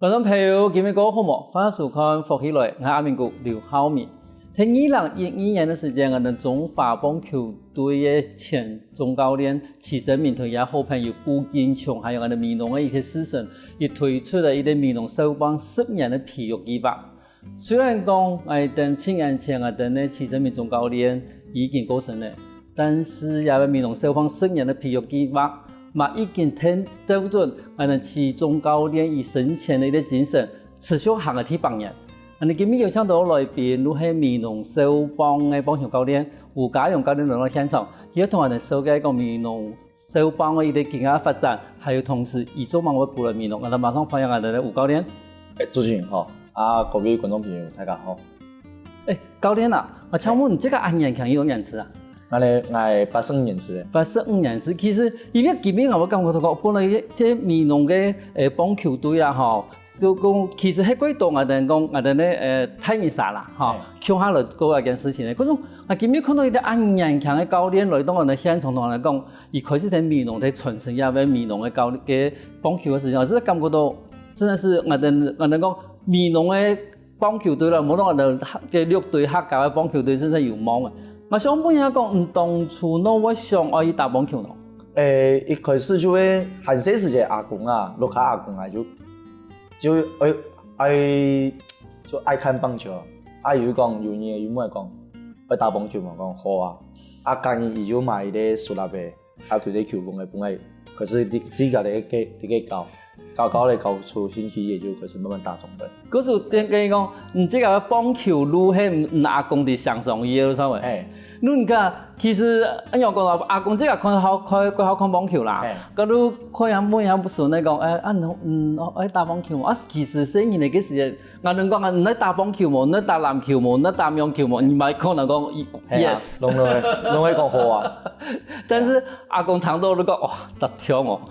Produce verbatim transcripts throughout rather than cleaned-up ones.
觀眾朋友，今晡日過好無？歡迎收看《福氣來》，𠊎阿明哥劉浩明。在二零一二年个時節，𠊎等中華棒球隊个前總教練徐生明同佢个好朋友古金松，還有𠊎等美濃个一些士紳，佢推出了一個美濃少棒十年个培育計畫。雖然講𠊎等七年前，𠊎等个徐生明總教練已經過身了， 但是這個美濃少棒十年个培育計畫，嘛已經聽得準𠊎等徐總教練佢生前个一個精神，持續行个第八年。恁呢今晡日邀請到來賓，就係美濃少棒个棒球教練吳家揚教練來到現場，佢愛同𠊎等紹介講美濃少棒个一個今下發展，還有同時佢做麼个會歸來美濃。𠊎等馬上歡迎𠊎等个吳教練。哎，主持人好，啊，各位觀眾朋友，大家好。 哎，教練啊，𠊎請問你這個恁年輕幾多年次啊？𠊎呢，𠊎八十五年次个。八十五年次，其實因為今晡日𠊎感覺到講，本來這美濃个誒棒球隊啊，吼，就講其實係過多𠊎等講𠊎等个誒大人儕啦，吼，共下來做一件事情个。可是𠊎今晡日看到一個恁年輕个教練來到𠊎等現場同𠊎講，佢開始在美濃在傳承這位美濃个教个棒球个時間，我真的感覺到真的是𠊎等𠊎等講美濃个 棒球隊啦，無論𠊎等个六隊客家个棒球隊真正有望个。𠊎想問一下講，你當初仰會想愛去打棒球呢？誒，一開始就係還細時節阿公啊，屋下阿公啊，就就愛愛就愛看棒球啊。啊，有講有日有問講愛打棒球嘛，講好啊。啊，今日佢就買一個手拉杯， 啊，對這球風个本來，可是你自家个个个搞，搞搞咧搞出興趣，也就開始慢慢打上來。故事點跟你講，你這個棒球路係你阿公在想上去个，知道無？嘿，你看，其實恁樣講啊，阿公這個看好看，看好看棒球啦嘿，該你看下問下不是那講，哎，啊，你嗯，哦，愛打棒球嘛？啊，其實細人个時節， 𠊎等講啊，你愛打棒球無？你愛打籃球無？你愛打網球無？你嘛可能講嘿啊 yes。攏攏會攏會講好啊。但是阿公聽到就講哇，打痛哦，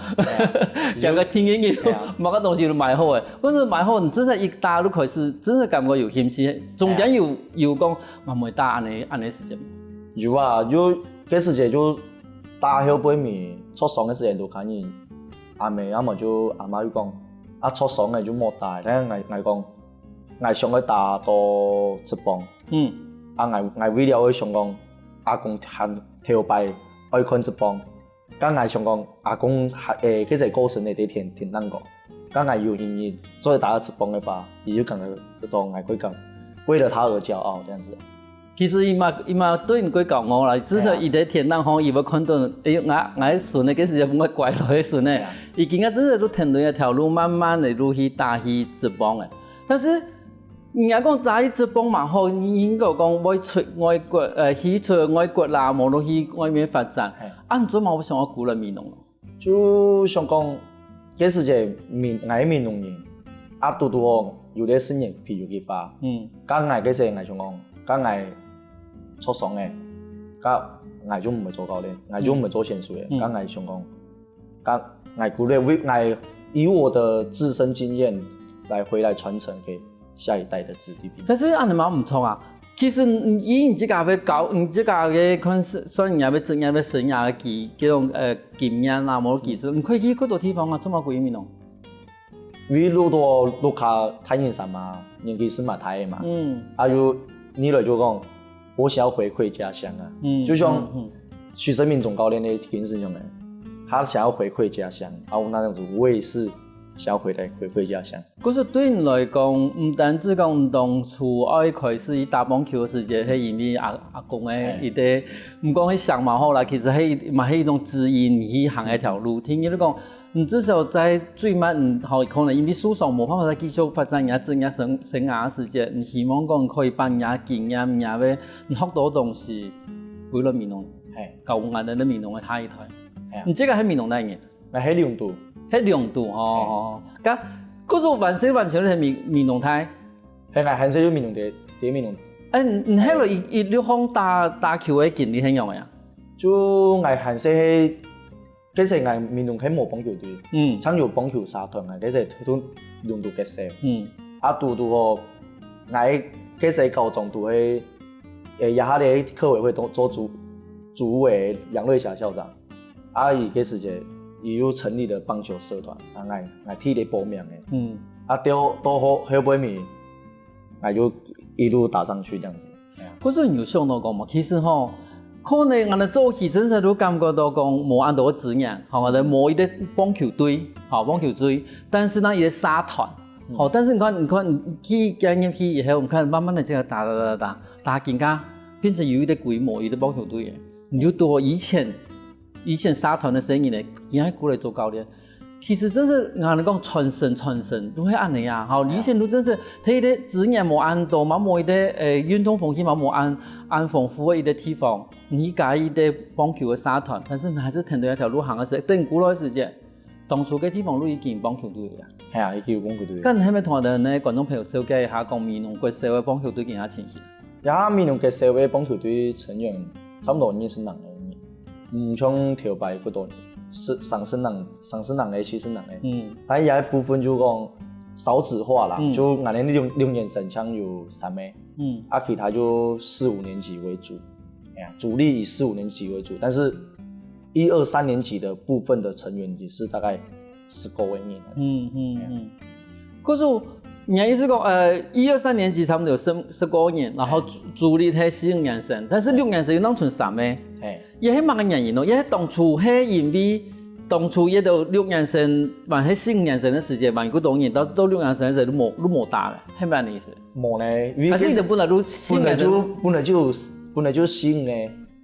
兩個天天日，嘿啊麼个東西都買好誒。但是買好，你真正一打就開始，真正感覺有興趣。中間有有講，嘛會打恁呢恁呢時間。有啊，就該時節就打後背面，受傷个時間都看人，阿姆要麼就阿媽就講，啊，受傷个就莫打，但係𠊎𠊎講。 𠊎想愛打到職棒。嗯，啊，𠊎𠊎為了愛想講，阿公還頭擺愛看職棒，該𠊎想講，阿公還誒，該隻過身个在天天頂高，該𠊎有一日做得打到職棒个話，佢就感覺到𠊎會感為了他而驕傲這樣子。其實佢嘛佢嘛對你過驕傲啦，至少佢在天頂方，佢會看到，哎喲，𠊎𠊎孫个該時節分𠊎拐來个孫呢，佢今个真正都跈等一條路，慢慢个路去打去職棒个。但是 人家講打一職棒嘛好，人家講會出外國，呃，去出外國啦，無論去外面發展。嘿啊，你做麼會想要歸來美濃？就想講，該時節美，𠊎係美濃人，啊，堵堵好有這十年培育計畫。嗯，該𠊎該時𠊎想講，該𠊎受傷个，該𠊎就毋會做教練，𠊎就毋會做選手个，嗯該𠊎想講，該𠊎歸來為𠊎以我的自身經驗來回來傳承給下一代的子弟兵。但是恁樣嘛毋錯啊。其實你以你自家个教，你自家个看是算人家个職業个生涯个經，這種呃經驗啦，無論技術，你可以去幾多地方啊，做麼歸美濃？因為堵堵好屋下大人儕嘛，年紀係嘛大个嘛，嗯，啊有你來就講，我想要回饋家鄉啊，嗯就像嗯嗯徐生明總教練个精神樣个，他想要回饋家鄉，啊，我那樣子我也是想要回來回饋家鄉。故所對你來講，毋單止講你當初愛開始去打棒球个時節，係因為阿阿公个一個，毋講係想嘛好啦，其實係嘛係一種指引你去行該條路。聽你講，你至少在最慢，嗯，好可能因為受傷無辦法再繼續發展你个職業生生涯个時節，你希望講可以把你个經驗、你个你學到个東西，歸來美濃，嘿，教𠊎等个美濃个下一代。嘿啊你這個係美濃哪一年？那黑龍都，黑龍都吼，該故所完全完全係美美濃大。嘿，𠊎還細就美濃的，在美濃，哎，你你迄落一一路項打打球个經歷係仰个啊？就𠊎還細係，其實𠊎美濃係無棒球隊，嗯像有棒球社團啊，其實都龍都結社。嗯啊，堵堵好，𠊎其實高中都係，誒，也下咧客委會做做主主委楊瑞霞校長，啊，伊該時節伊又成立了棒球社團，啊，𠊎𠊎替佢報名个。嗯，啊，到到後後背尾，𠊎就一路打上去這樣子。哎呀，可是你有想到講嘛，其實吼，可能𠊎等早期真實都感覺到講無恁多个資源，吼，𠊎等無一個棒球隊，吼，棒球隊，但是呢，一個社團，嗯。吼，但是你看，你看，你去加入去以後，你看慢慢的這樣打打打打打，打緊加變成有一個規模，有一個棒球隊了。你就多以前以前社團个細人仔，今下過來做教練。其實真係，𠊎等講傳承傳承，都係恁樣啊。吼，以前都真係，佢个資源無恁多，嘛無一個，誒，運動風氣嘛無恁恁豐富个一個地方，你加一個棒球个社團，但是你還係跈到一條路行个時，等過來个時節，當初个地方都已經棒球隊了呀。係啊，已經有棒球隊了。該你係毋係同𠊎等个觀眾朋友紹介一下，講美濃國小个棒球隊今下情形？ 呀，美濃國小个棒球隊成員差不多二十零個人，毋像頭擺恁多人，十、三十零、三十零個、四十零個。嗯。但這部分就講少子化啦，嗯。就𠊎等六、六年生像有三個，嗯。啊，其他就四五年級為主，哎呀，主力以四五年級為主，但是一二三年級的部分的成員也是大概十個位人。嗯嗯嗯。可是你的意思講，呃，一二三年級差不多有十、十個人，然後主、主力係四五年生，但是六年生又當成三個。嘿。也係麼个原因咯？也係當初係因為當初也都六年生，還係四五年生个時節，還有幾多人，到、到六年生个時節都無、都無打了，係毋係恁个意思？無呢，因為還是你本來都四五年生？本來就、本來就、本來就四五呢。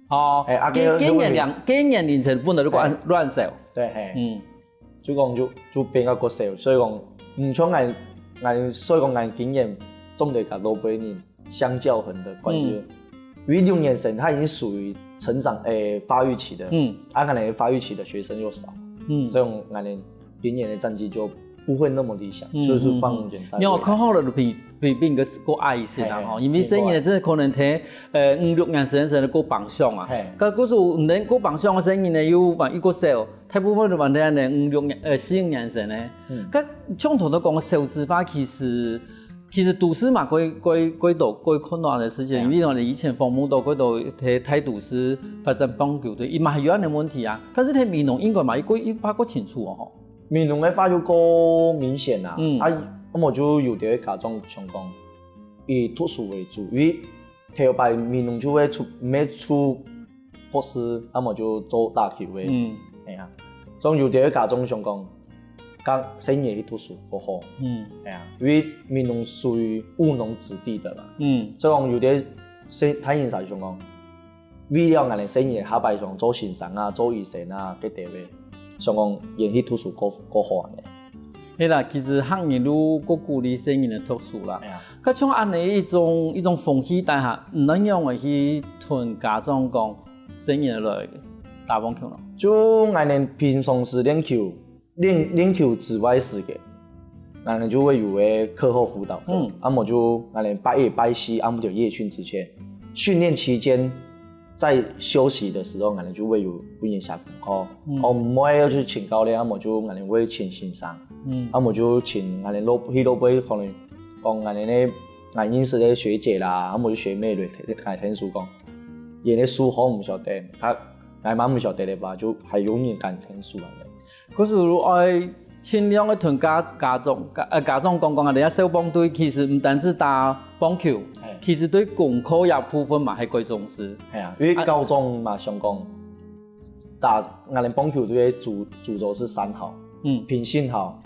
哦，哎，啊，該、該該年齡、該年齡層本來就亂、亂少。對，嘿。嗯。 就講就、就變較較少，所以講，毋像𠊎、𠊎，所以講𠊎經驗做毋得佮老輩人相較很的關係。嗯。因為六年生他已經屬於成長，誒，發育期的，嗯。啊，𠊎等發育期的學生又少，嗯。所以講𠊎等今年的戰績就不會那麼理想，嗯，就是放遠大家。嗯，嗯。你看，看好了，比、比、比較、較矮一些啦，嘿，嘿，吼，因為細人仔真的可能在，呃，五六年生的時候較放鬆啊。嘿。可、可是有人較放鬆的細人仔呢，又還較少。 大部分都還在恁樣五六年、呃，四五年生呢。嗯。該像頭先講个少子化，其實、其實都市嘛，較、較、較多、較困難个事情，嘿啊。因為𠊎等以前訪問到較多在大都市發展棒球隊，佢嘛有恁樣个問題啊。但是在美濃應該嘛，佢較、佢較清楚哦，吼。美濃个話就較明顯啦。嗯。啊，那麼就有的家長想講，以讀書為主，因為頭擺美濃就會出、毋會出 博士，要麼就做打球个。嗯。哎呀，所以有兜个家長想講，佮細人去讀書較好。嗯。哎呀，因為美濃屬於務農子弟的嘛。嗯。所以講有兜細、大人儕想講，為了𠊎等細人下擺想做先生啊、做醫生啊，該兜个，想講佢去讀書較、較好恁樣。 係啦，其實客人都較鼓勵細人仔讀書啦。哎呀。該像恁樣一種、一種風氣底下，你仰般去同家長講細人仔來打棒球呢？就𠊎等平常時練球、練、練球之外時間，𠊎等就會有个課後輔導課，嗯。啊，無就𠊎等拜一、拜四，啊，無就夜訓之前，訓練期間 在休息的時候，𠊎等就會有分佢寫功課。嗯。哦，毋會就請教練，啊，無就𠊎等會請先生。嗯。啊，無就請𠊎等老、去老輩可能講𠊎等个、𠊎認識个學姐啦，啊，無就學妹來、來𢯭手講，佢个書好毋曉得，佢、𠊎嘛毋曉得个話，就還有人敢𢯭手恁樣。 故所愛盡量个同家、家長、家、呃，家長講講啊，這下少棒隊其實毋單止打棒球，嘿。其實對功課這部分嘛，還較重視。係啊，因為高中嘛，想講，打，𠊎等棒球隊个主、主軸係三好，嗯。品性好、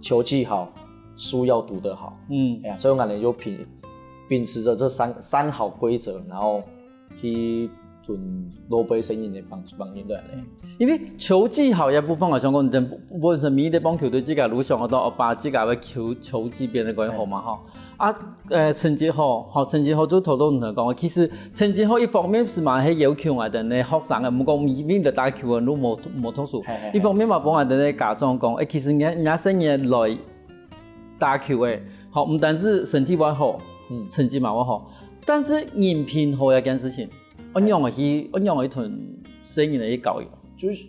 球技好、書要讀得好。嗯。係啊，所以𠊎等就秉、秉持著這三、三好規則，然後 去同老輩細人仔幫、幫佢等咧。因為球技好這部分，𠊎想講，你真本身每一個棒球隊自家都想得到，把自家个球、球技變得更好嘛，吼。啊，呃，成績好，吼，成績好就頭先你講个，其實成績好一方面係嘛，係要求𠊎等个學生个，毋過每、每一個打球个都無、無讀書。嘿，嘿，嘿。一方面嘛，幫𠊎等个家長講，誒，其實你、你細人來 打球个，吼，毋單止身體會好，嗯。成績嘛會好，但是人品好這件事情，仰般去、仰般去同細人仔去教育？就係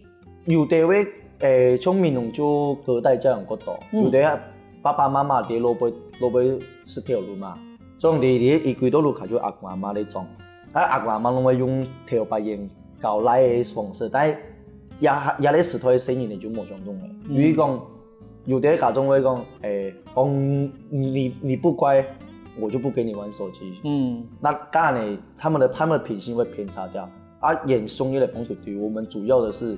有兜个，誒，像美濃就隔代教養較多，嗯。有兜啊，爸爸媽媽在老輩、老輩食頭路嘛，所以你、你、佢歸到屋下就阿公阿媽在種，啊，阿公阿媽攏會用頭擺用教倈个方式，但這、這個時代个細人仔就無相同个，嗯。比如講，有的家长会讲，哎，讲你你不乖，我就不给你玩手机。嗯，那当然呢，他们的他们的品性会偏差掉。啊，演松一的朋友，对于我们主要的是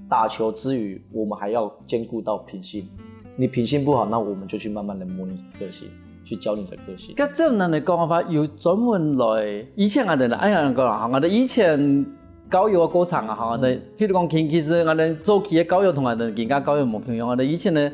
打球之余，我们还要兼顾到品性。你品性不好，那我们就去慢慢的磨你的个性，去教你的个性。該照恁樣講个話，有專門來，以前啊，等等，哎呀，講啊，我哋以前教育个過程啊，哈，那譬如講，其其實我哋早期个教育同我哋今个教育無共樣啊，那以前呢，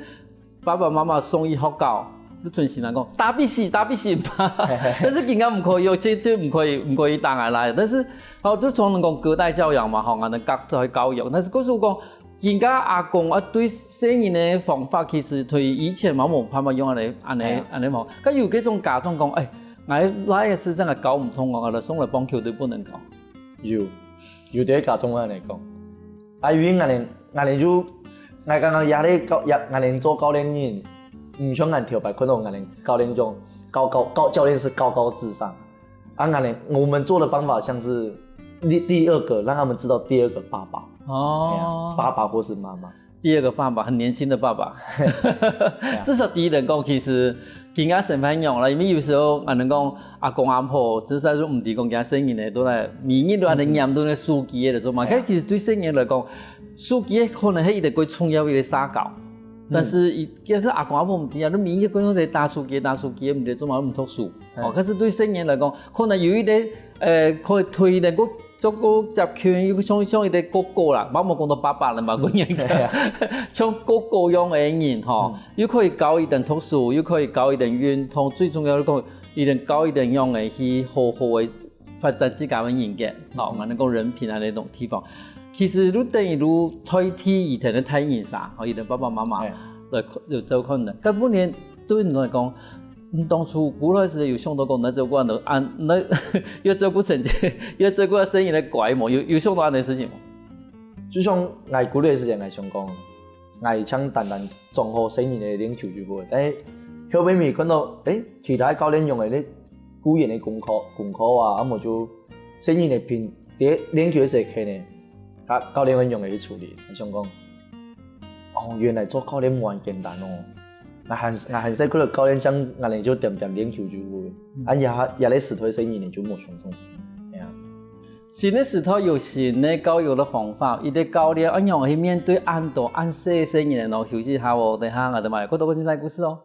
爸爸媽媽送去學校，就存心來講打必死，打必死吧，但是今个毋可以，這這毋可以，毋可以打下來，但是。好，就從講隔代教養嘛，吼，恁樣隔代教養，但是故事講，人家阿公啊，對細人个方法，其實對以前嘛無辦法用恁樣恁樣恁樣吼。該有這種家長講，哎，𠊎倈仔係真个搞毋通哦，𠊎送來棒球隊不能搞。有，有的家長會恁樣講，啊，因為𠊎等𠊎等就，𠊎剛剛也咧教，也𠊎等做教練人，毋像𠊎頭擺看到𠊎等教練種，高高高教練是高高在上。 啊，𠊎呢，我们做的方法像是第第二个，让他们知道第二个爸爸，哎呀哦，爸爸或是妈妈。第二个爸爸，很年轻的爸爸。至少第一人讲，其实更加生活用啦，因为有时候啊，人讲阿公阿婆，实在是毋知讲，今生人呢，都在每日都在念都在手机的做嘛。哎呀其实对生人来讲，手机可能是一个最重要的一个社交。但是伊，其实阿公阿婆毋知啊，你每日可能在打手机，打手机，毋知做嘛，毋读书。哦，可是对生人来讲，可能有一个，呃，可以推能够足够接近，又像像一个哥哥啦，冇冇讲到爸爸了嘛，个人，像哥哥样的人吼，又可以教伊等读书，又可以教伊等运动，最重要个，伊等教伊等样的去好好的发展自家的人格，吼，嘛能够人品啊那种地方。其实就等于就代替以前的大人啥，吼，以前爸爸妈妈哎来有照看的。但不然对你来讲，你当初过来时有想到讲，那照顾的啊，那要照顾成，要照顾生意的怪么？有有想到恁的事情吗？就像𠊎过来个时间，𠊎想讲，𠊎想单单掌好生人的练球就好，但是后尾面看到，诶，其他教练用的咧，固然的功课功课啊，啊么就生人的平，在练球的时候呢，教教练会用的去处理，想讲，哦，原来做教练蛮简单哦。 𠊎還𠊎還細个个教練，像𠊎等就恬恬練球就會，啊也也來時代細人呢就無相同，係啊。新个時代有新个教育个方法，一个教練仰般去面對恁多恁細个細人呢？休息下哦，等下𠊎兜嘛有更多个精彩故事哦。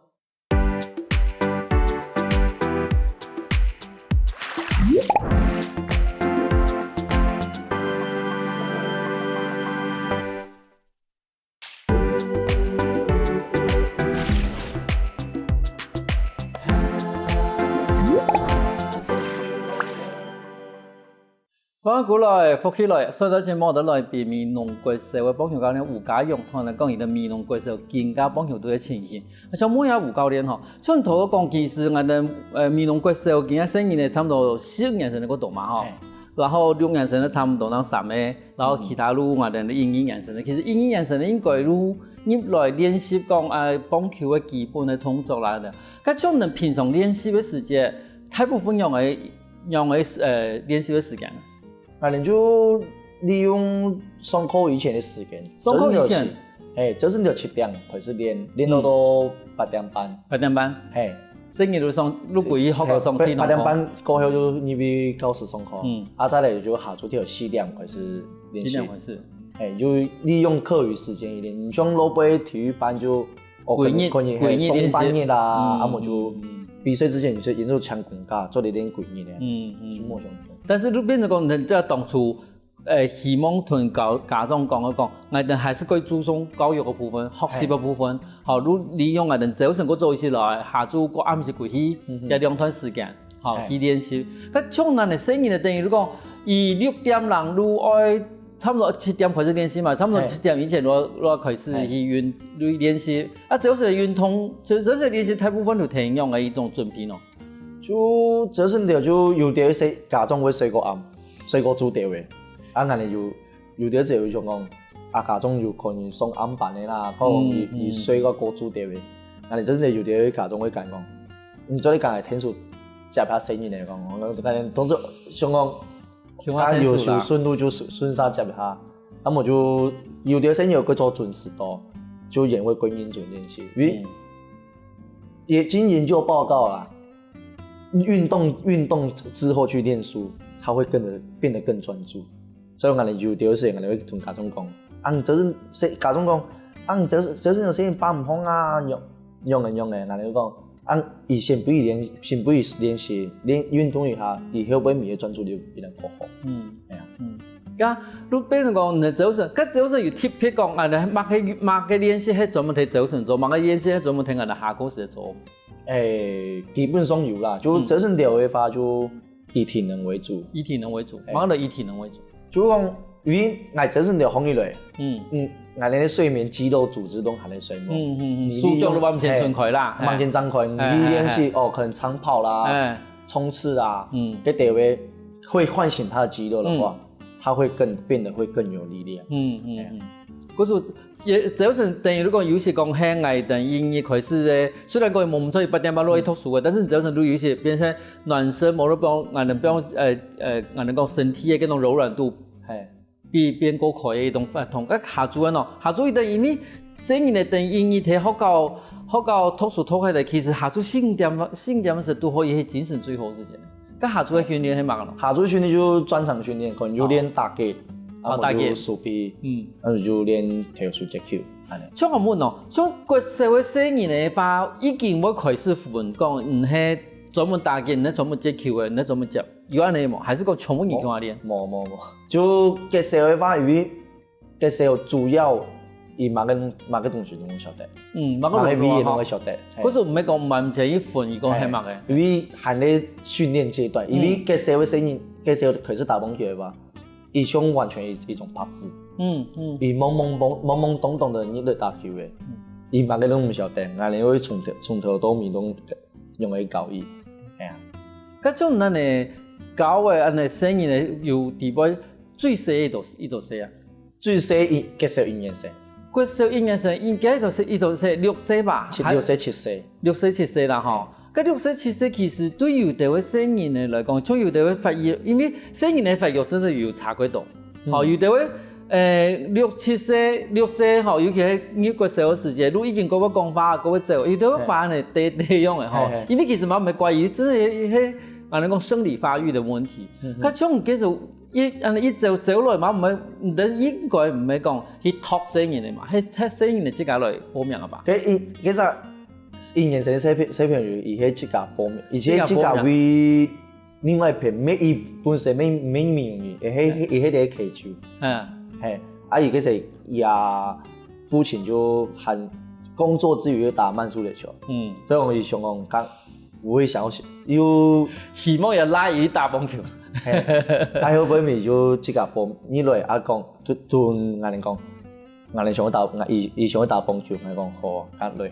歡迎過來，福氣來！上到節目个來賓，美濃國小个棒球教練吳家勇，同𠊎講佢个美濃國小今个棒球隊个情形。想問一下吳教練吼，像頭先講，其實𠊎兜呃美濃國小今个細人呢，差不多四五年生个過多嘛吼，然後六年生个差不多當三个，然後其他就𠊎兜一二年生个，其實一二年生个應該就入來練習講呃棒球个基本个動作啦个。該像你平常練習个時節，大部分用个 仰般个呃練習个時間？𠊎兜就利用上課以前个時間，上課以前，係，朝晨就七點開始練，練到到八點半，八點半，係，細人就上，就歸去學校上體能課，八點半過後就入去教室上課，嗯，啊再來就下晝就四點開始練習，四點開始，係，就利用課餘時間一點，你像落尾體育班就。 哦，可能可能係上半日啊，啊么就比賽之前就研究搶功課，做一點規律呢，嗯嗯，就無相同。但是就變成講，你這當初，呃，希望同家家長講个講，𠊎兜還係過注重教育个部分、學習个部分，好，就利用𠊎兜朝晨過早起來，下晝過暗時過去，這兩段時間，好去練習。該像恁个細人仔等於就講，佢六點零就愛 差不多七點開始練習嘛，差不多七點以前就就開始去運去練習。啊，朝晨个運動，就朝晨个練習大部分就係仰般个一種準備咯。就朝晨了就有兜細家長會睡過暗，睡過晝兜个，啊，恁樣有有兜就有想講，啊，家長有可能上暗班个啦，可能佢佢睡過過晝兜个，恁樣朝晨有兜家長會講講，你做得講來天數接下細人仔講，我感覺當作想講。 啊，有時順路就順順續接一下，啊，無就有兜細人仔愛做準時到，就也會更認真練習，因為也經研究報告啊，運動運動之後去練書，他會更得變得更專注。所以𠊎兜有兜時，𠊎兜會同家長講，啊，你這陣，家長講，啊，你這陣，這陣有聲音發毋好啊，仰仰仔仰仔，𠊎兜講，啊，你先不去練，先不去練習，練運動一下，以後會毋會專注力變得較好。嗯，係啊。嗯，該你變成講，你朝晨，該朝晨有特別講，啊，麼个麼个練習係專門在朝晨做，麼个練習係專門在𠊎兜下課時做。誒，基本上有啦，就朝晨頭个話就以體能為主，以體能為主，麼个以體能為主。就講，因為𠊎朝晨頭䟘起來，嗯嗯，𠊎兜睡眠肌肉組織都還在睡夢，嗯嗯嗯，手腳都完全張開啦，完全張開，你練習哦，可能長跑啦，哎，衝刺啊，嗯，這兜會會喚醒他的肌肉的話，他會更變得會更有力量。嗯嗯嗯，可是也朝晨等於如果有時講係𠊎等一日開始个，雖然講無毋出八點半落去讀書个，但是你朝晨都有一些變成暖身，無論講𠊎等講呃呃，𠊎等講身體个這種柔軟度，係。 比變過開个一種活動。該下晝个喏，下晝一等，因為細人仔等於你在學校學校讀書讀下來，其實下晝四五點四五點時都可以係精神最好个時間。該下晝个訓練係麼个喏？下晝訓練就專長訓練，可能就練打擊，啊打擊，手臂，嗯，然後就練投手接球，恁仔。像𠊎問喏，像國小个細人仔吧，已經會開始分講，你係專門打擊，你係專門接球个，你係專門接 有恁仔無？還係講全部人共下練？無無無，就國小个話，因為國小主要佢麼个麼个東西都毋曉得，嗯，麼个東西都毋曉得。可是毋係講完全一分，佢講係麼个？因為還在訓練階段，因為國小个細人，國小開始打棒球个話，佢像完全一一種白紙，嗯嗯，佢懵懵懵懵懵懂懂个，你在打球个，佢麼个都毋曉得，𠊎兜會從頭從頭到尾都 用个教育，係啊。該種恁仔教个恁仔細人仔有底背最細一多一多歲啊？最細一國小一年生。國小一年生應該就是一多歲六歲吧？七六歲七歲。六歲七歲啦吼。該六歲七歲其實對有兜个細人仔來講，像有兜个發育，因為細人仔發育真係有差幾多。 吼，有兜个，誒，六七歲、六歲吼，尤其係入國小个時節，都已經過會講話，過會走，有兜个話呢，呆呆樣个吼。因為其實嘛毋係怪，佢真係係，啊，恁仔講生理發育个問題。佢像其實一恁仔一走走來嘛，毋係，人應該毋係講去托細人仔嘛，係係細人仔自家來報名个吧？其實一年生小朋小朋友，佢係自家報名，佢係自家為 另外一片，毋係佢本身毋係毋係名人，佢係佢係在溪州，嗯，係，啊佢个時也父親就還工作之餘又打慢速的球，嗯，所以我想講，佢會想要又希望也拉佢打棒球，係，佢後尾就自家報，你來啊講，就同𠊎兜講，𠊎兜想要打，佢佢想要打棒球，𠊎講好，啊來，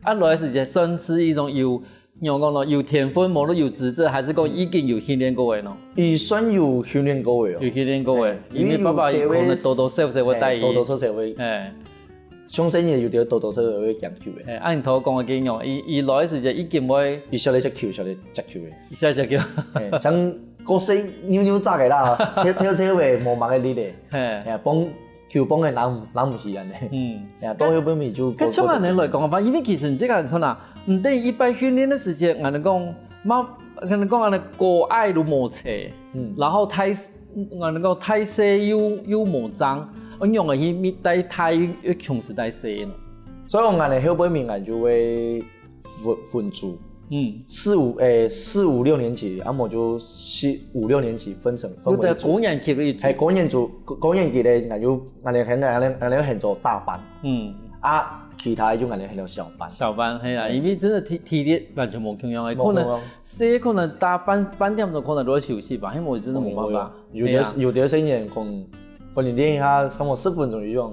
啊來時節算是一種有 仰講咯，有天分，無論有資質，還係講已經有訓練過个咯？佢算有訓練過个哦。有訓練過个，因為爸爸有可能多多少少會帶佢。多多少少會。哎，像細人有兜多多少少會講究个。哎，啊你頭講个經驗，佢佢來个時節已經會。佢曉得接球，曉得接球个。佢曉得接球。哎，像過細扭扭扎个啦，切切切个，無麼个力个。哎，哎，幫 球棒个拿毋拿毋起恁呢。嗯，呀，到後尾就。該像恁呢來講个話，因為其實你這個人看啊，你等一般訓練个時節，𠊎兜講，嘛，𠊎兜講恁呢高矮都無齊，嗯，然後大，𠊎兜講大細又又無正，仰仔去帶大又又強勢帶細呢？所以講恁呢後背面𠊎就會 分分組，嗯，四五誒四五六年級，啊無就四五六年級分成分為組。高年級一組。係高年組，高年級咧，𠊎就𠊎兜喊𠊎兜喊做大班，嗯，啊其他就𠊎兜喊做小班。小班係啊，因為真个體體力完全無共樣个，可能細可能打半半點鐘可能就愛休息吧，因為真个無辦法。 有的有的細人講，可能練一下，差不多十分鐘以上，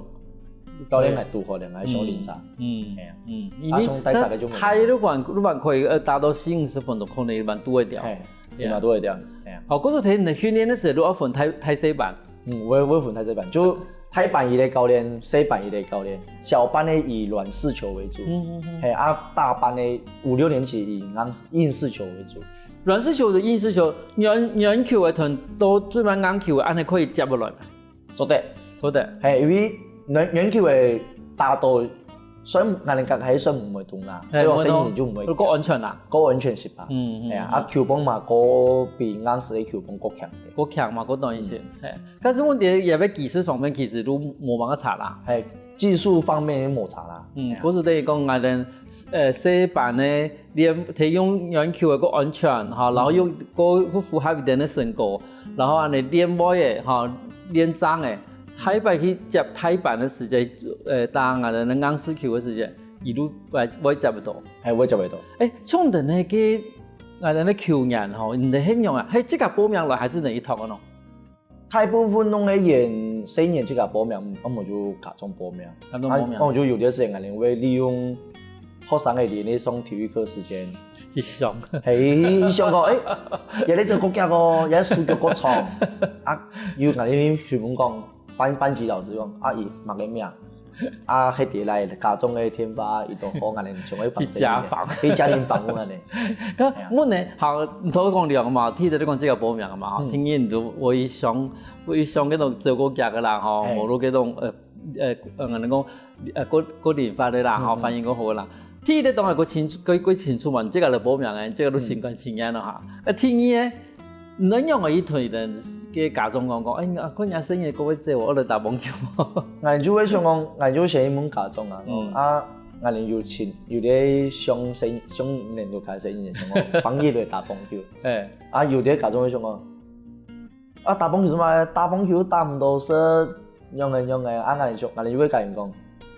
教練來堵好了，來小檢查。嗯，哎呀，嗯，因為他從大隻个就，他如果如果可以呃達到四五十分鐘，可能一般都會掉。哎，一般都會掉。哎呀，好，故所聽你訓練个時候，都愛分大大細班。嗯，我我分大細班，就大班一个教練，細班一个教練，小班的以軟式球為主，嗯嗯嗯，哎啊，大班的五六年級以硬硬式球為主。 軟式球个意思就軟軟球个同到最慢硬球个，恁呢可以接落來。做得，做得。係，因為軟軟球个打到算，𠊎等講還算毋會痛啦，嘿，所以我細人就毋會痛。毋會痛，較安全啦。較安全些吧。嗯，嗯，哎呀，嗯。啊，球棒嘛，較比硬式个球棒較強个。較強嘛，較短一些。嗯。嘿，但是問題也在技術上面，其實都無麼个差啦。嘿，技術方面也無差啦。嗯，哎呀。故所等於講，𠊎等，呃，細班个練，提用軟球个較安全，哈，然後又較，較符合佢等个身高，然後恁樣練會个，哈，練正个， 下一擺去接大班个時節，呃，打𠊎等个硬式球个時節，佢都會，會接得到。嘿，會接得到。欸，像你等个，𠊎等个球員吼，你等係仰啊？係自家報名來還係你去讀个喏？大部分攏係細人自家報名，要麼就家長報名。家長報名。啊，要麼就有个時間，𠊎等會利用學生个年齡上體育課時間， 去上。嘿，去上講，欸，這下做國腳哦，這下手腳較長。啊，有𠊎等去詢問講，班，班級老師講，啊，佢麼个名？啊，該底來家長个電話，佢都好，𠊎等就會幫去家訪。去家庭訪問恁樣。該問呢，好，你頭先講兩个嘛，第一个就講這个報名嘛，嗯。第二就會想，會想該種做國腳个啦，吼，嘿。無論該種，呃， 呃，呃，𠊎等講，呃，較，較靈活个啦，吼，嗯，嗯。反應較好啦。第一个當然較清楚，較，較清楚嘛，這个來報名个，這个都新冠肺炎了哈。嗯。啊，第二个，你仰會去同人个家長講講，欸，啊，看若細人个較會走，𠊎來打棒球。𠊎就會想講，𠊎就先問家長啊，講，嗯。啊，𠊎等有親，有个上細，上年度開始，細人想講，放佢來打棒球。欸。啊，有个家長會想講， 啊，打棒球做麼个？打棒球打毋到色，仰仔仰仔。啊，𠊎等想，𠊎等又會甲因講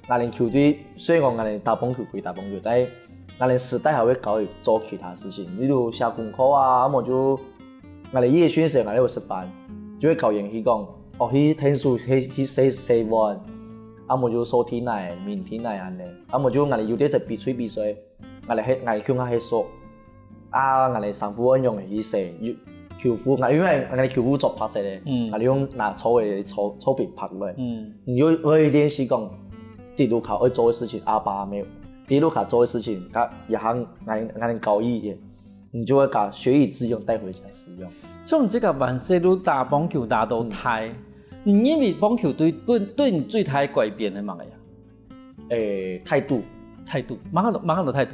，𠊎等球隊雖然講𠊎等打棒球歸打棒球，但係𠊎等私底下會教佢做其他事情，例如寫功課啊，啊無就𠊎等夜訓時𠊎等會食飯，就會教佢去講，哦，去𢯭手，去，去洗，洗碗，啊無就掃地泥、抿地泥恁仔，啊無就𠊎等有兜係比賽比賽， 𠊎等係，𠊎共下係說，啊，𠊎等衫褲愛仰仔去洗，有，球褲，𠊎，因為𠊎等球褲著白色个，嗯。𠊎等用拿草个草，草皮拍落。嗯。你就愛練習講，第一下愛做个事情，阿爸阿姆，第一下做个事情，佢也喊𠊎，𠊎等教佢个，你就會甲學以致用，帶回家使用。像這个萬歲路打棒球打到大，嗯。你認為棒球對，對，對你最大个改變係麼个呀？ 欸，態度。態度，麼个，麼个態度？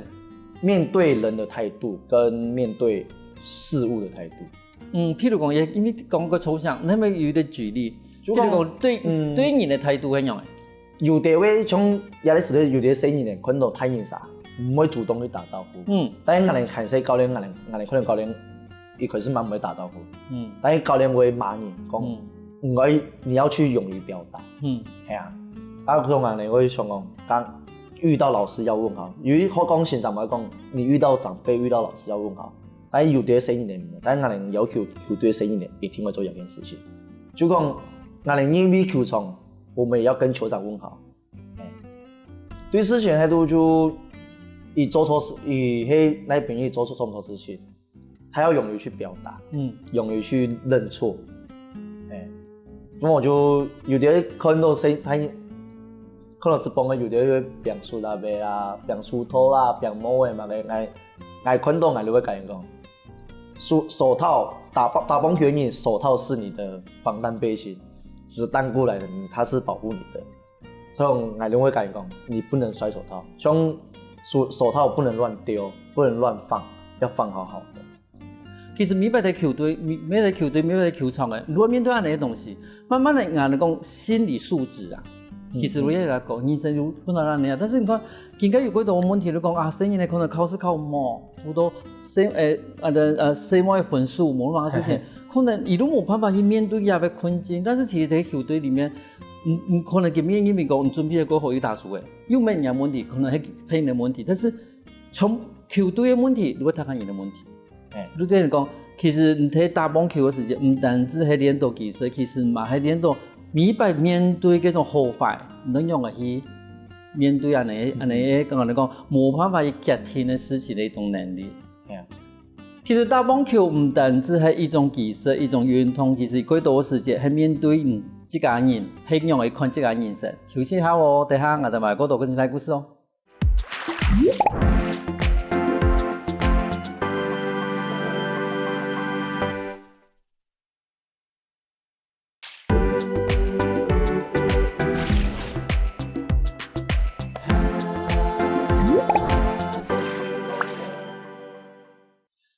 面對人的態度，跟面對事物的態度。嗯，譬如講，也，因為講个抽象，你可以有一個舉例，就講，譬如講，對，嗯。對人的態度係仰仔？有个會像，有个時候有个細人仔，看到大人儕，毋會主動去打招呼。嗯。但是𠊎等看細教練，𠊎等，𠊎等可能教練 一開始嘛毋會打招呼。嗯。但是教練會罵你，講，嗯。你要，你要去勇於表達。嗯。係啊。啊，可能𠊎等會想講，當遇到老師要問好，有一，或講先生會講，你遇到長輩、遇到老師要問好。但是有个細人仔毋會，但是𠊎等要求球隊細人仔一定會做這件事情。就講，𠊎等入去球場，我們也要跟球場問好。欸。對事情的態度就，佢做錯事，佢係那邊佢做錯，做錯事情， 他要勇於去表達，嗯。勇於去認錯。欸，那我就有个看到細，他看到直播个，有个會拚手啦、尾啦、拚手套啦、拚帽仔嘛，𠊎，𠊎，𠊎看到𠊎就會甲因講，手，手套，打棒，打棒球个人，手套是你的防彈背心，子彈過來的，它是保護你的。 所以𠊎就會甲佢講，你不能摔手套，像手，手套不能亂丟，不能亂放，要放好好的。其實每擺个球隊，每，每个球隊，每个球場个，如果面對恁樣个東西，慢慢个，𠊎等講心理素質啊，嗯，其實我也來講，人生就不能恁樣。但是你看，今个有幾多問題，就講啊，細人仔可能考試考毋好，好多細，欸，啊，呃，細妹个分數，無麼个事情，可能佢都無辦法去面對佢个困境。但是其實在球隊裡面， 你，你可能今晡日認為講你準備个過好去打球个，又毋係你个問題，可能係別人个問題，但是從球隊个問題，就會變成人个問題。欸。就等於講，其實你在打棒球个時節，毋單止係練到技術，其實嘛係練到每擺面對該種好壞，你仰仔去面對恁樣，嗯。恁樣个，講來講，無辦法去決定个事情个一種能力。係啊。 其實打棒球毋單止係一種技術、一種運動，其實過多个時節係面對你自家人，係仰仔看自家人生。休息下哦，等下𠊎等還過多个精彩故事哦。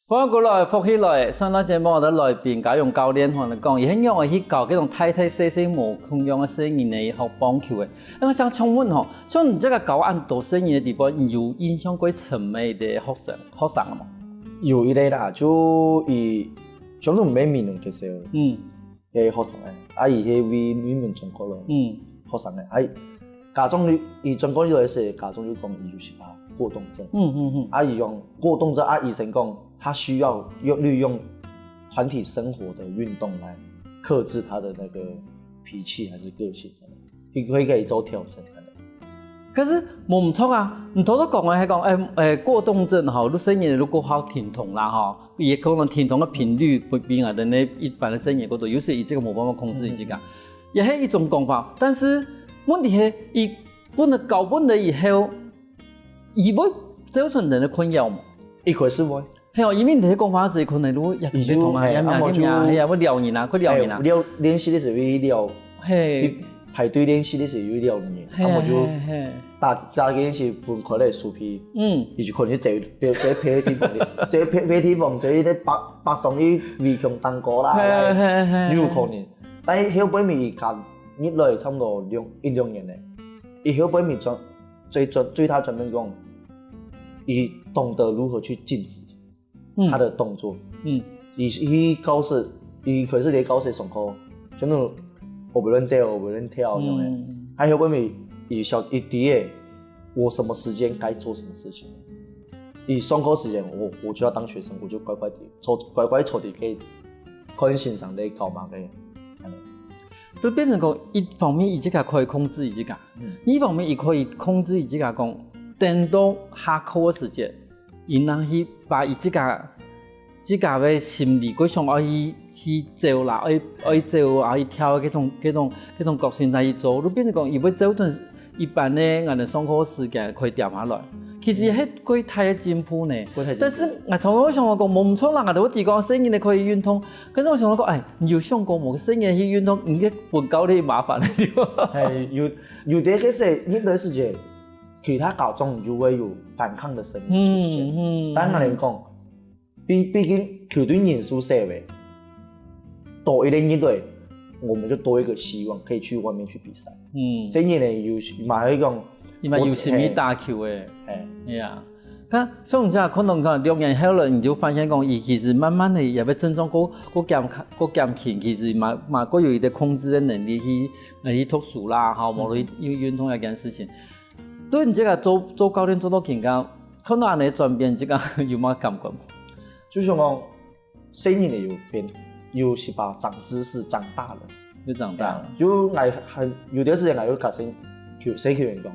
歡迎過來，福氣來！上一節目个來賓嘉榮教練同𠊎講，佢係仰仔去教該種大大細細無共樣个細人仔學棒球个。該𠊎想請問吼，像你這個教恁多細人个地方，你有印象過深个一個學生、學生無？有一個啦，就佢全部毋係美濃个時候，嗯，个學生个，啊，佢係為美濃轉過來，嗯，學生个，啊，家長佢轉過來時，家長就講佢有一個過動症，嗯嗯嗯，啊，佢講過動症，啊，醫生講他需要用利用團體生活的運動來克制他的那個脾氣還是個性，佢可以可以做調整。可是無毋著啊，你頭頭講个係講，誒誒，過動症吼，你細人仔如果好停動啦吼，也可能停動个頻率會比𠊎等呢一般个細人仔過多，有時佢這個無辦法控制佢自家，也係一種講法。但是問題係，佢分人教分了以後，佢會造成人个困擾無？一開始會。係哦，因為你个講法係可能如果也停動啊，也也也也會撩人啊，會撩人啊。撩練習个時候會撩，係，排隊練習个時候會撩人，啊，我就打打个練習分開來收皮，嗯，以及可能就走走別个地方，走別別地方，走一個北北上去圍牆頂高啦，係係係，有可能。但係後背尾佢加入來差不多兩一兩年咧，佢後背尾轉最轉最大轉變講，佢懂得如何去禁止。他的動作，嗯，佢佢教室，佢可以在教室上課，全部我不能走，我不能跳，樣个。還有後背尾佢曉佢知个，我什麼時間該做什麼事情。佢上課時間，我我就要當學生，我就乖乖地坐，乖乖坐在該看先生在教麼个。就變成講，一方面佢自家可以控制佢自家，二方面佢可以控制佢自家講，等到下課个時節，佢正去把佢自家自家个心理，佢想愛去去走啦，愛愛走啊，去跳个該種該種該種個性來去做，就變成講，佢會造成一般个𠊎等上課時間可以調下來。其實係幾大个進步呢。但是𠊎常常會想講，無毋著啦，𠊎都會提供細人仔可以運動，可是𠊎想講，哎，你有想過無？細人仔去運動，你个分教練麻煩个對吧？哎，有有的个時，面對時節，其他家長就會有反抗的聲音出現。嗯嗯。但𠊎來講，畢畢竟球隊人數少个，多一個人隊，我們就多一個希望可以去外面去比賽。嗯。細人仔有嘛會講，佢嘛有心去打球个，哎，哎呀。 看，像你這樣看到看六年後了，你就發現講，佢其實慢慢个也會症狀過過減過減輕，其實嘛嘛過有一個控制个能力去呃去讀書啦，吼，無論去運動這件事情。對你這個做做教練做到今个，看到恁樣轉變，這個有麼感覺無？就想講，細人仔有變，有時把長知識長大了。又長大了。就𠊎還有段時間𠊎有甲先，就先去運動，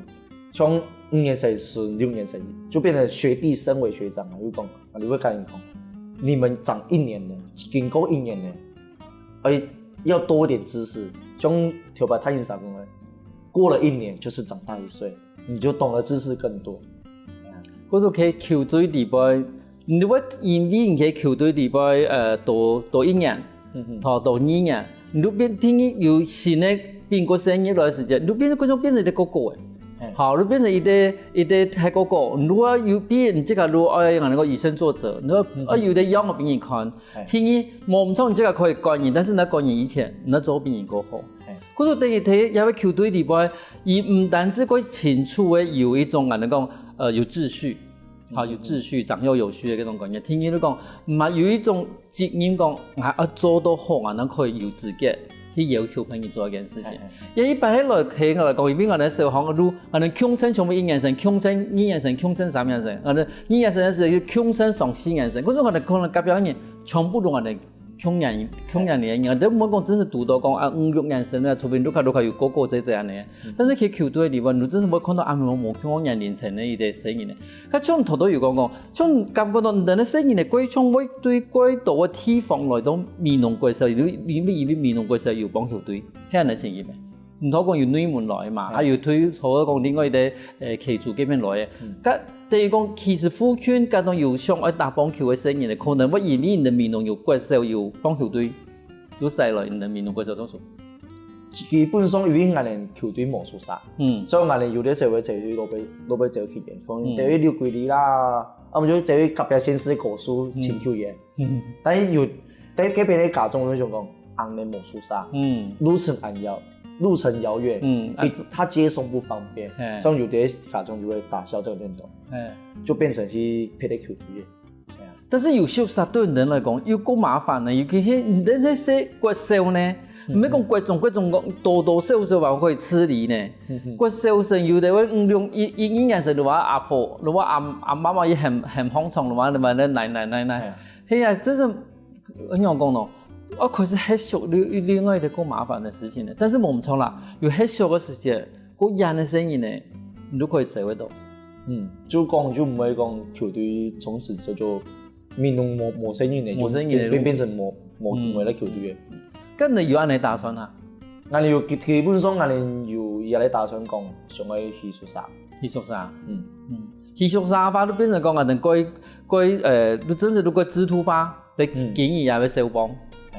從五年生升六年生，就變成學弟升為學長啊，又講，啊，你會跟你講，你們長一年了，經過一年了，而要多一點知識，像頭擺太陽啥講的，過了一年就是長大一歲，你就懂得知識更多。故所在球隊裡背，你會因為你在球隊裡背，呃，多多一年，嗯哼，好，多二年，你就變定義有新个兵過生入來个時間，你就變成變成一個哥哥誒。好，你變成一個一個大哥哥，你如果有變，這個如果愛人个以身作則，你要愛有个樣个俾人看， 第二，無毋著你這個可以管人，但是你管人以前，你要做比人過好。故所等於在這個球隊裡背，佢毋單止過清楚个有一種，𠊎等講，呃，有秩序，好，有秩序、長幼有序个這種感覺。第二，你講，嘛有一種責任講，啊，要做到好，啊，正可以有資格去要求別人做一件事情。也一般个來聽來講，因為𠊎等小學个路，𠊎等共生全部一年生，共生二年生，共生三年生，𠊎等二年生个時候就共生上四年生，可是𠊎等可能隔壁个人 全部都恁樣，共樣共樣个人，都毋好講真係讀到講啊五六年生啊，出面都較都較有哥哥姐姐恁樣。但是去球隊裡背，你真係會看到啊無無共樣年齡層个一個細人仔。佢像頭頭有講講，像感覺到人个細人仔過像會對過多个地方來到美濃國小，因為因為美濃國小有棒球隊，係恁樣情形咩？ 毋通講有內門來嘛，還有對頭講另外一個呃，溪州這片來个。該等於講，其實附近該種有想愛打棒球个細人仔，可能會因為你等美濃有國小有棒球隊，就徙來你等美濃國小做事。基本上因為𠊎等球隊無熟悉，嗯，所以𠊎等有个時候會走去路背路背走去个，可能走去六桂里啦，啊，𠊎就走去隔壁縣市个高樹尋球員。嗯但係有，但係該片个家長就想講，恁樣無宿舍，嗯路程恁遙，路程遙遠，嗯比他接送不方便，嘿所以有些家長就會打消這個念頭，哎。就變成去別个球隊。但是有宿舍對人來講又較麻煩呢，尤其係你等係國小呢，毋係講國中，國中講多多少少還可以自理呢。國小生有的會五六一一一年生，如果阿婆，如果阿阿媽媽也很很放鬆，如果你們的奶奶奶奶，係啊，真是很用功哦。啊，可是還屬於另外一個較麻煩的事情呢。但是無錯啦，有還小个時節，較遠个聲音呢，你都可以接得到。嗯，就講就毋會講球隊從此之後就面臨無無聲音个，無聲音个就變變變成無無嗯無个球隊个。跟你有恁樣打算啊？𠊎有基基本上𠊎有也來打算講，想愛去宿舍。去宿舍，嗯，嗯，去宿舍个話，就變成講啊，等過過呃，就真是如果制度化，你經營也會消亡。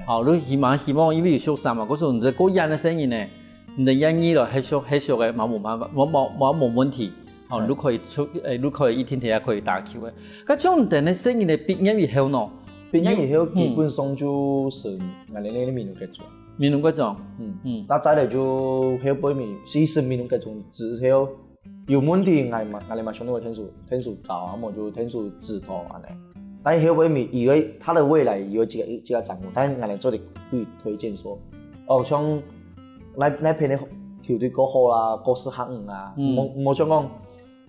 好，你希望希望因為有宿舍嘛，可是你這過遠个聲音呢，你的願意了，還小還小个，嘛無辦法，無無無無問題。好，你可以出，誒，你可以一天天也可以打球个。該像你等个聲音呢，畢業以後呢，畢業以後基本上就是𠊎等个美濃國中。美濃國中，嗯，嗯那再來就後背面，其實美濃國中之後有問題，𠊎嘛𠊎等嘛想到會天數天數高，啊，麼就天數指導恁樣。但是後背面以為他的未來有幾個幾個展望，但是𠊎等做得去推薦說，哦，像那那片个球隊較好啦，較適合你啊，嗯無無像講，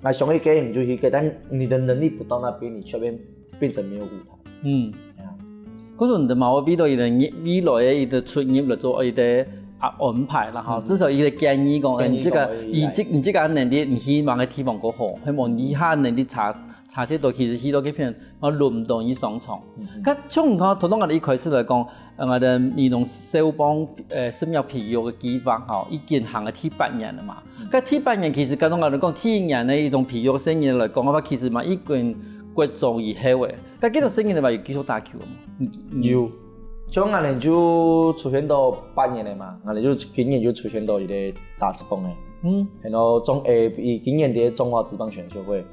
那想去該你就去該，但你的能力不到那邊，你卻變變成沒有舞台。嗯。哎呀可是你的嘛，我為了你的未來的一個出入來做一個啊安排啦哈，嗯至少一個建議講，哎，建議你這個講而已你這你這個能力，你希望个地方較好，希望你下能力差差太多，其實去到該片，然後輪毋到你上場。嗯該像你看，頭先𠊎等一開始來講，呃，𠊎等美濃少棒呃生涯培育个計劃吼，已經行了第八年了嘛。該第八年其實，剛剛𠊎等講第一年个一種培育个生涯來講个話，其實嘛已經國中以後个。該幾多生涯个話有繼續打球無？嗯嗯有，像𠊎等就出現到八年了嘛，𠊎等就今年就出現到一個打職棒个，嗯然後中誒，佢今年在中華職棒選秀會，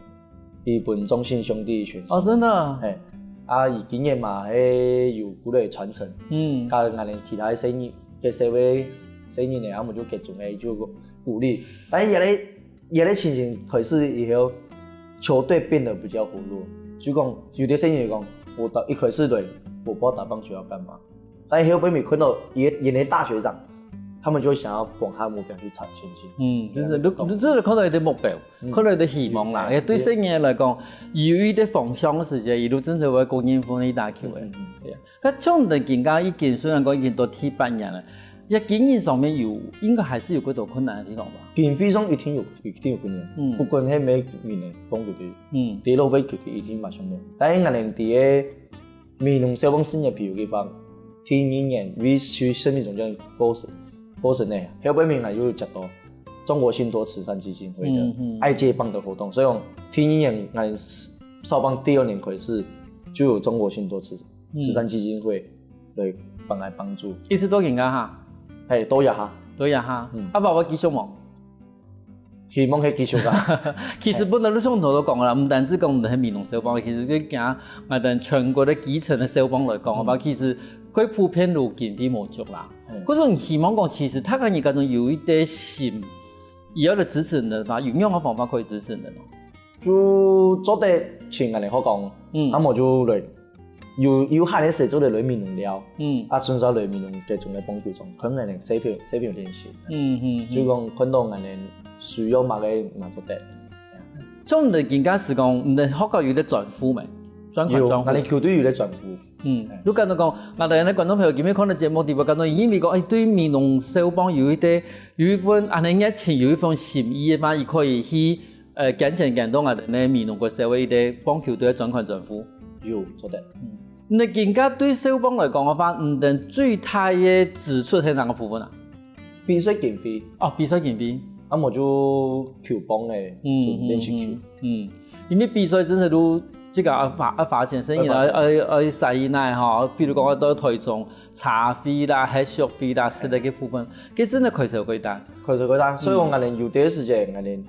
佢分中信兄弟選秀。哦，真的，嘿，啊，佢今年嘛，係有鼓勵傳承，嗯甲𠊎等其他个細人，个細个細人呢，他們就集中个就鼓勵。但是這個這個情形開始以後，球隊變得比較活絡，就講有的細人講，我打一開始來，我不知道打棒球要幹嘛，但是後背面看到原原來大學長，他們就會想要往他的目標去朝前進。嗯，就是你你只是看到一個目標，看到一個希望啦。嗯對細人來講，有一個方向个時節，佢就真正會過認分你打球个。嗯對啊，該像你等今下已經雖然講已經到第八年了，也經營上面有應該還是有幾多困難个地方吧？經費上一定有一定有困難，嗯不管係每年个方球隊，嗯第六位球隊一定嘛上面，但是𠊎等在个美濃少棒事業培育个方，第二年為去生命中間過身過身呢，後背面呢又接到中國信託慈善基金會的嗯嗯愛接棒的活動，所以講第二年𠊎少棒第二年開始就有中國信託慈慈善基金會來幫來幫助，一直到今下哈，嘿，到這下。到這下，嗯啊，爸爸繼續無？希望係繼續啊。其實本來你上頭都講啦，毋單止講你係美濃少棒，其實佢講𠊎等全國个基層个少棒來講，好吧，其實佢普遍都經費無足啦。嗯可是你希望講，其實大家人家中有一個心，也要來支持你的話，有任何方法可以支持你的嗎？就做得請𠊎等學講，嗯那麼就來有有閒个時做得來美濃尞，嗯啊，順續來美濃个中个棒球場，可能細朋細朋友練習，嗯嗯，就講看到𠊎等需要麼个嘛做得。像你的今下係講，你的學校有一個轉副沒？轉款有，轉副𠊎。等球隊有在轉副，嗯，你感覺講，𠊎等个觀眾朋友今日看到節目，底部感覺因為講，哎，對美濃少棒有一個有一份恁樣熱情，有一份心意个嘛，佢可以去呃捐錢捐到𠊎等个美濃國小个一個棒球隊个轉款轉副。有做得。你今下對少棒來講个話，你等最大个支出係哪個部分啊？比賽經費，哦，比賽經費。啊，無就球棒个，嗯就練習球。嗯，因為比賽真係都這個愛花愛花錢，所以呢，愛愛愛使一耐哈。比如講，到台中茶費啦、歇宿費啦，食个个部分，佢真係開銷幾大。開始過大，所以講𠊎等有啲時間，𠊎等練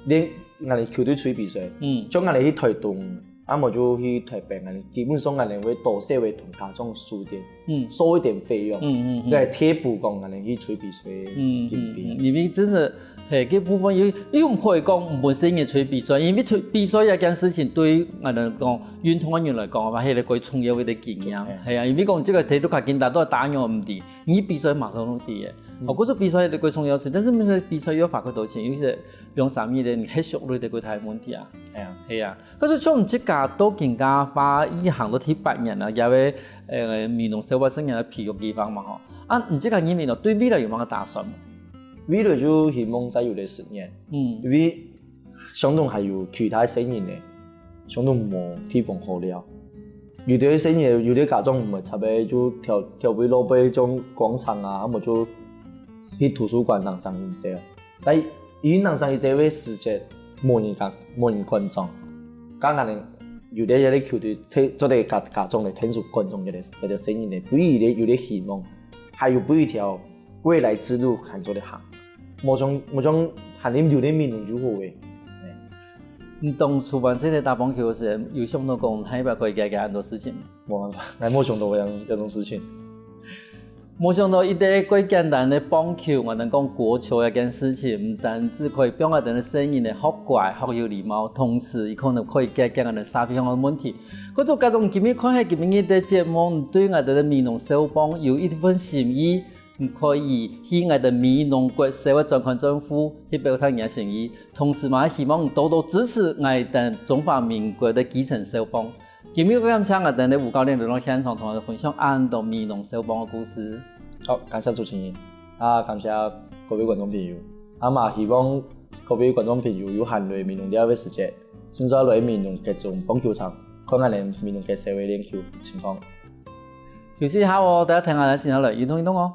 ，𠊎等球隊出去比賽，嗯像𠊎等去台東啊無就去臺北，𠊎等基本上𠊎等會多少會同家長收點，嗯，收一點費用，嗯嗯嗯，來貼補講𠊎等去吹比賽个經費。嗯嗯嗯，因為真係，嘿，這部分又又毋可以講毋分細人仔吹比賽，因為吹比賽這件事情對於𠊎等講運動个人來講，嘛係一個最重要个經驗。係啊，因為講這個體育較緊，大家都打羽毛毋知，你比賽馬上都知个。哦，故所比賽係一個重要事，但是每個比賽又花較多錢，尤其係兩三億个，你係效率个一個大問題啊。係啊，係啊。 可是像你自家到今下花一行到第八年了，也會呃美濃少年少年个培育計畫嘛吼。啊，你自家認為呢，對未來有麼个打算無？未來就希望再有个十年，嗯，因為相當還有其他細人仔，相當無地方好尞。有兜細人仔，有兜家長毋會插个，就調調位落背種廣場啊，啊無就去圖書館當上癮者。 但因為當上一節个時節，無人敢，無人觀眾。剛剛呢，有兜有兜球隊，做得家家長來𢯭手觀眾个个个聲音呢，不一定有兜希望，還有不一條未來之路還做得行。無像無像還有有兜名人就好誒。你當初還細个打棒球个時，有想到講下擺可以改改恁多事情嗎？無辦法，𠊎無想到這樣這種事情。 無想到一個蓋簡單个棒球，𠊎等講國球這件事情，毋單止可以幫𠊎等个細人仔學乖、學有禮貌，同時佢可能可以改變𠊎等社會上个問題。故所假使今日看係今日个節目，對𠊎等个美濃少棒有一份心意，你可以去𠊎等美濃國小个專款專戶去表達你个心意，同時嘛希望你多多支持𠊎等中華民國个基層少棒。 今日感謝𠊎等个吳教練來到現場同𠊎等分享恁多美濃少棒个故事。好，感謝主持人，啊，感謝各位觀眾朋友。啊嘛希望各位觀眾朋友有閒來美濃尞个時節，順續來美濃各種棒球場，看𠊎等美濃國小个練球情況。休息一下哦，大家聽下來先來運動運動哦。